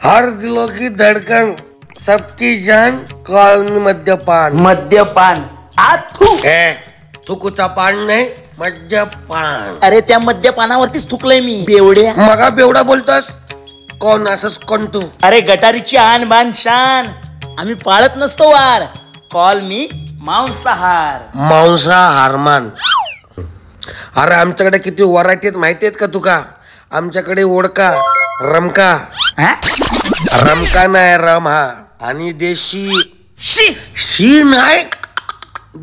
हर दिलों की धड़कन, सबकी जान, कॉल मद्यपान. मद्यपान आथू. ए, थुकूचा पान नाही, मद्यपान. अरे त्या मद्यपानावरतीच थुकलंय मी बेवड्या. मगा बेवडा बोलतोस? कोण असंच कोण तू? अरे गटारीची आन बान शान, आम्ही पाळत नसतो वार. कॉल मी मांसाहार. मांसाहारमान. अरे आमच्याकडे किती व्हरायटी आहेत माहिती आहेत का तुका? आमच्याकडे ओडका, रमका. हा? रमका नाही, रम हा. आणि देशी. शी. शी नाही,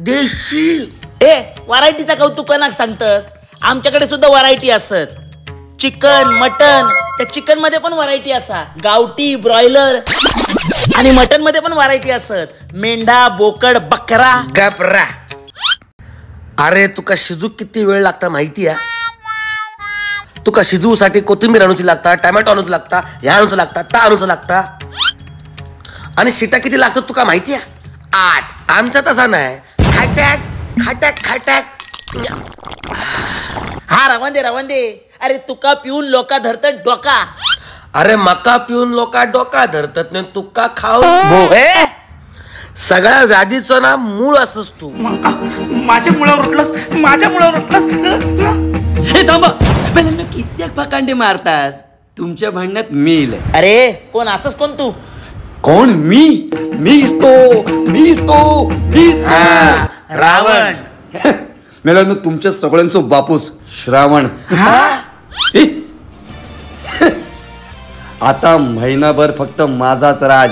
देशी. ए व्हरायटीचा कौतुक कोणाक सांगतस? आमच्याकडे सुद्धा व्हरायटी असत. चिकन, मटन, त्या चिकन मध्ये पण व्हरायटी असा, गावठी, ब्रॉयलर. आणि मटन मध्ये पण व्हरायटी असत, मेंढा, बोकड, बकरा. गपरा. अरे तुका शिजूक किती वेळ लागता माहिती आहे? तुका शिजवूसाठी कोथिंबीर आणूची लागता, टोमॅटो आणूच लागता, ह्या आणूच लागता, ता आणूच लागता. आणि शिटा किती लागतात तुका माहिती आहे? 8. आमचा तसा नाही, खाट्याक खाट्याक खाट्याक. हा रवंदे रवंदे. अरे तुका पिऊन लोका धरतात डोका. अरे मका पिऊन लोका डोका धरतात नाही, तुका खाऊन सगळ्या व्याधीचं ना मूळ असस तू. माझ्या मुळावर उठलंस, माझ्या मुळावर उठलंस. हे थांबा, पहिल्यांदा कित्येक फकांडे मारतास. तुमच्या भांडणात मी. अरे कोण असंच कोण तू? कोण मी? मीच तो, मीच तो, मीच तो. रावण. मेल्यानं तुमच्या सगळ्यांचं बापूस श्रावण. आता महिनाभर फक्त माझाच राज.